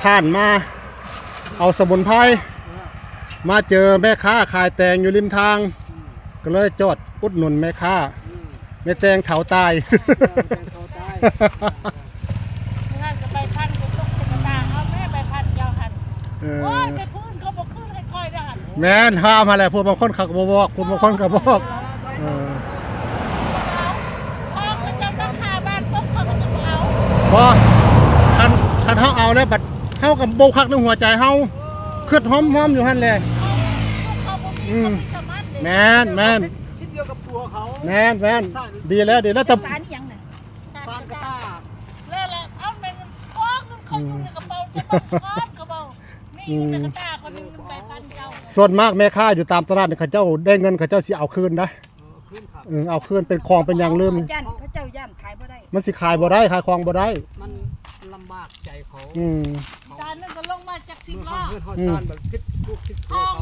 ຜ່ານມາເອົາສະໝຸນໄພ ມາເຈີແມ່ຄ້າຂາຍແຕງຢູ່ລິມທາງ ກໍເລີຍຈອດອຸດໜູນແມ່ຄ້າ ແມ່ແຕງເຖົາຕາຍ ເອີ ແມ່ນ ຫ້າມຫັ້ນແຫຼະ ພວກບາງຄົນເຂົາກໍບໍ່ບອກ ພວກບາງຄົນກໍບອກ ເອີ ບໍ່ ຄັນ ຄັນເຮົາເອົາແລ້ວບັດເຮົາກໍບໍ່ຄັກໃນຫົວໃຈເຮົາ ຄຶດຫອມໆຢູ່ຫັ້ນແຫຼະ ອືມ ແມ່ນໆ ຄິດດຽວກັບຜົວເຂົາ ແມ່ນໆ ດີແລ້ວ ດີແລ້ວ ແຕ່ ສານອີ່ຫຍັງນະ? ສານກະຕ່າ ແລ້ວ ແລ້ວເອົາແມ່ນເງິນ ຂໍເງິນເຂົາຢູ່ໃນກະເປົາ ຈະຕ້ອງຖອນກະເປົາ ນີ້ຢູ່ໃນກະຕ່າ ຄົນໜຶ່ງໜຶ່ງໃບພັນດຽວ ສ່ວນມາກແມ່ຄ້າຢູ່ຕາມຕະຫຼາດນີ້ ເຂົາເຈົ້າໄດ້ເງິນ ເຂົາເຈົ້າຊິເອົາຄືນນະ ເອີ ເອົາຄືນເປັນຂອງເປັນຫຍັງເລີຍ ຢ້ານ ເຂົາເຈົ້າຢ້ານຂາຍບໍ່ໄດ້ ມັນຊິຂາຍບໍ່ໄດ້ ຂາຍຂອງບໍ່ໄດ້ ມັນລຳບາກໃຈເຂົາ ອືມ ຈານໜຶ່ງກໍລົງມາຈັກສິບລ້ອນ ອືມ ທອງ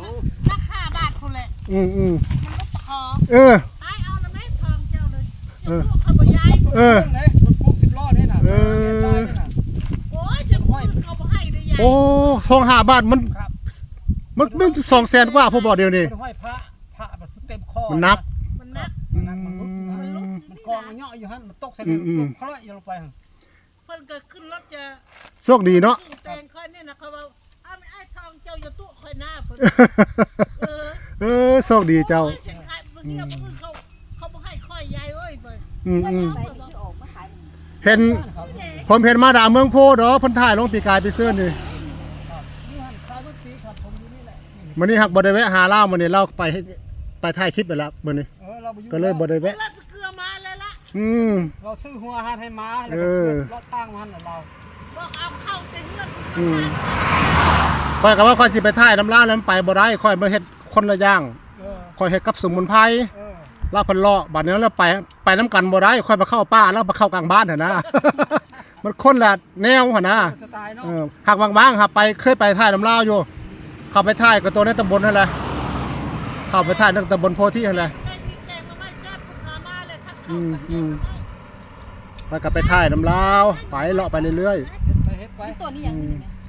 ລາຄາບາດພຸ້ນແຫຼະ ອືມໆ ມັນບໍ່ພໍ ເອີ ອ້າຍເອົານະແມ່ທອງເຈົ້າເລີຍ ເຈົ້າພວກເຂົາບໍ່ຢາຍ ເອີ ເອີ ໂອ້ຍ ເຈົ້າພວກເຂົາບໍ່ໃຫ້ເດ້ຢາຍ ໂອ້ ທອງຫ້າບາດມັນ ມັນ ມັນສອງແສນກວ່າພຸ້ນບໍ່ດຽວນີ້ ເພິ່ນຫ້ອຍພະ ພະມັນເຕັມຄໍ ມັນໜັກ ມັນໜັກ ມັນໜັກ ມັນຫຼຸດ ມັນຫຼຸດ ມັນກອງເຍາະຢູ່ຫັ້ນ ມັນຕົກໃສ່ ອືມໆ ມັນຕົກຄະລະຢູ່ລົງໄປ ເພິ່ນກໍຂຶ້ນລົດຈະ ໂຊກດີເນາະ ແຕງຂ້ອຍນີ້ນະ ເຂົາເວົ້າ ອ້າຍ ອ້າຍທອງເຈົ້າຢ່າຕົວະຂ້ອຍນາ ເພິ່ນ ເອີ ເອີ ໂຊກດີເຈົ້າ ໂອ້ຍ ເຊັ່ນຂາຍບາງທີ ອືມ ຜູ້ອື່ນເຂົາ ເຂົາບໍ່ໃຫ້ຂ້ອຍ ຍາຍເອີຍ ອືມໆ ເຫັນ ຜົມເຫັນມາດາມເມືອງໂພດອກ ເພິ່ນຖ່າຍລົງປີກາຍປີເຊີນນີ້ ຢູ່ຫັ້ນຂາຍເບິດປີຄັບ ຜົມຢູ່ນີ້ແຫຼະ ມື້ນີ້ຮັກບໍ່ໄດ້ແວະຫາລາວ ມື້ນີ້ລາວໄປ ໄປຖ່າຍຄລິບໄປແລ້ວມື້ນີ້ ເອີ ລາວບໍ່ຢູ່ ກໍເລີຍບໍ່ໄດ້ແວະ ລາວໄປເກືອມາແລ້ວລະ ອືມ ລາວຊື້ຫົວອາຫານໃຫ້ໝາ ແລ້ວກໍ ເອີ ເລາະຕ່າງມາຫັ້ນລະລາວ ບອກເອົາເຂົ້າແຕ່ເຮືອນ ອືມ ຂ້ອຍກໍວ່າຂ້ອຍຊິໄປຖ່າຍນຳລາວ ແລ້ວມັນໄປບໍ່ໄດ້ ຂ້ອຍມາເຮັດຄົນລະຢ່າງ ເອີ ຂ້ອຍເຮັດກັບສະໝຸນໄພ ເອີ ລາວເພິ່ນເລາະ ບາດນີ້ລາວໄປ ໄປນຳກັນບໍ່ໄດ້ ຂ້ອຍໄປເຂົ້າປ່າ ລາວໄປເຂົ້າກາງບ້ານຫັ້ນນະ ມັນຄົນລະ ແນວຫັ້ນນະ ສະໄຕເນາະ ເອີ ຫາກບາງໆຫາໄປ ເຄີຍໄປຖ່າຍນຳລາວຢູ່ ເຂົ້າໄປຖ່າຍກັບຕົວໃນຕຳບົນຫັ້ນແຫຼະ ເຂົ້າໄປຖ່າຍໃນຕຳບົນໂພທິຫັ້ນແຫຼະ ອືມໆ ຂ້ອຍກໍໄປຖ່າຍນຳລາວ ໄປເລາະໄປເລື້ອຍໆ ເຮັດໄປ ເຮັດໄປ ອືມ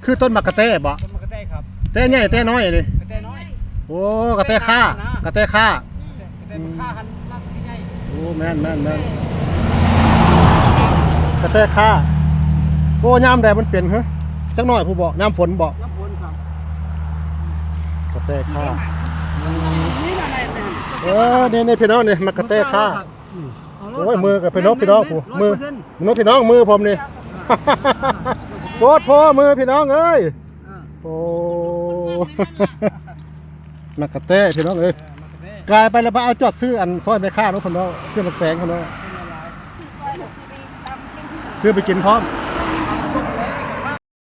ຄືຕົ້ນໝາກກະແຕບໍ? ຕົ້ນໝາກກະແຕຄັບ ແຕໃຫຍ່ແຕນ້ອຍນີ້ ກະແຕນ້ອຍ ໂອ້ ກະແຕຂ່າ ກະແຕຂ່າ ອືມ ແຕ່ມັນຄ່າຫັ້ນມັກຊິໃຫຍ່ ໂອ້ ແມ່ນໆໆ ກະແຕຂ່າ ໂອ້ ຍາມໃດມັນເປັນ ຮະ ຈັກໜ້ອຍພຸ້ນບໍ? ຍາມຝົນບໍ? ຍາມຝົນຄັບ ກະແຕຂ່າ ອືມ ນີ້ນະ ເອີ ນີ້ໆ ພີ່ນ້ອງນີ້ ໝາກກະແຕຂ່າ ອືມ ໂອ້ຍ ມືກັບພີ່ນ້ອງ ພີ່ນ້ອງ ຜູ້ ມື ພີ່ນ້ອງ ມືຜົມນີ້ ໂພດໂພ ມືພີ່ນ້ອງເອີຍ ເອີ ໂອ້ ໝາກກະແຕພີ່ນ້ອງເອີຍ ເອີ ໝາກກະແຕ ກາຍໄປແລ້ວໄປເອົາຈອດຊື້ອັນຊອຍແມ່ຄ້າເນາະ ເພິ່ນເນາະ ຊື້ໝາກແຕງເພິ່ນເນາະ ຊື້ໄປກິນພ້ອມ